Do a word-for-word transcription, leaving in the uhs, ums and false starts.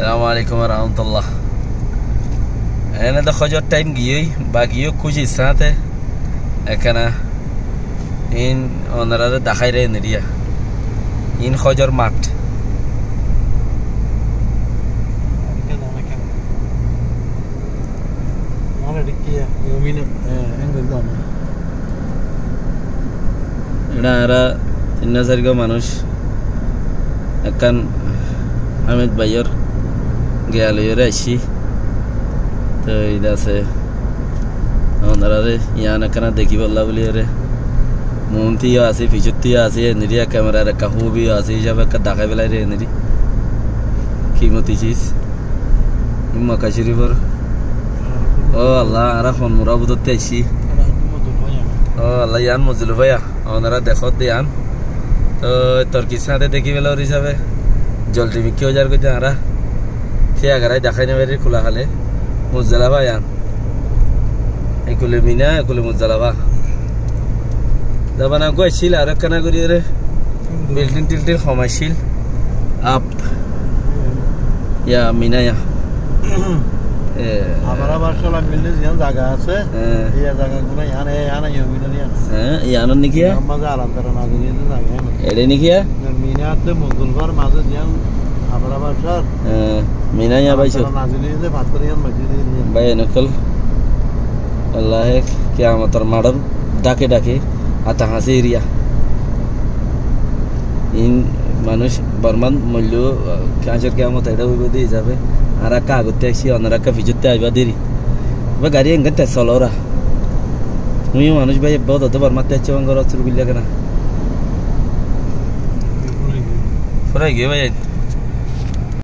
Assalamu alaikum warahmatullah. Ene de hojor thaim giyói, ba giyói kuci sáñte ekkena in onoráre daháire ene diya. In hojor mat. Eçe añára tin sairgua manúic ekkán Hamid báiyor giya loiyóre aiccí. Toi ide asé, onoráre yián ekkena dekíbolla buliyóre. Muúntu yó asé, fiçóttu yó asé, eneri kemera ekka hóbi yó asé hísabe ekka daháibeláire eneri. Kimoti cis. Í Mokka Córifor. Ó Allah, añára hon mura bútotti aiccí. Ó Allah, yián Muzdalifa. Onorá dekódde yián. Toi Torkir sáñte dekíbela ór hísabe zoldi mikká ói zargói de añára. Tíya garai dahái no farir kula hale. Muzdalifa yián. Ekule Mina, ekule Muzdalifa. Zaban uggúa accíl, aró ekkána goríyore bilding tilding hom accíl. Ap. Ya, Mina ya. E, Abara Baccór bilding ziyán zaga asé, e, iya zaga gura yián, e, yián, yián, Mina yián. E, yián niki ya? Yián mazé Alamtara nazil óiye de zaga yián. Eçe niki ya? Mina ate Muzdalifar mazé ziyán Abara Baccór. E, Mina ya bái. Alamtara nazil óiye de fattór yián mazé de yián. Bái, enokol. Allahe kiyamotor maçor dhake dhake ata hañsé eriya. In manúic Bormat moillé, ah, hañcor kiyamot eçé óibo de hísabe. Añára ekka agottú aiccí, onorá ekka fiçóttu aibá deri. Ebe gari engán tez solóra. Tuñí manúic bái, ebbe ódde Bormattú aiccó, engán gorót sur billá kena. Furai giyé bái.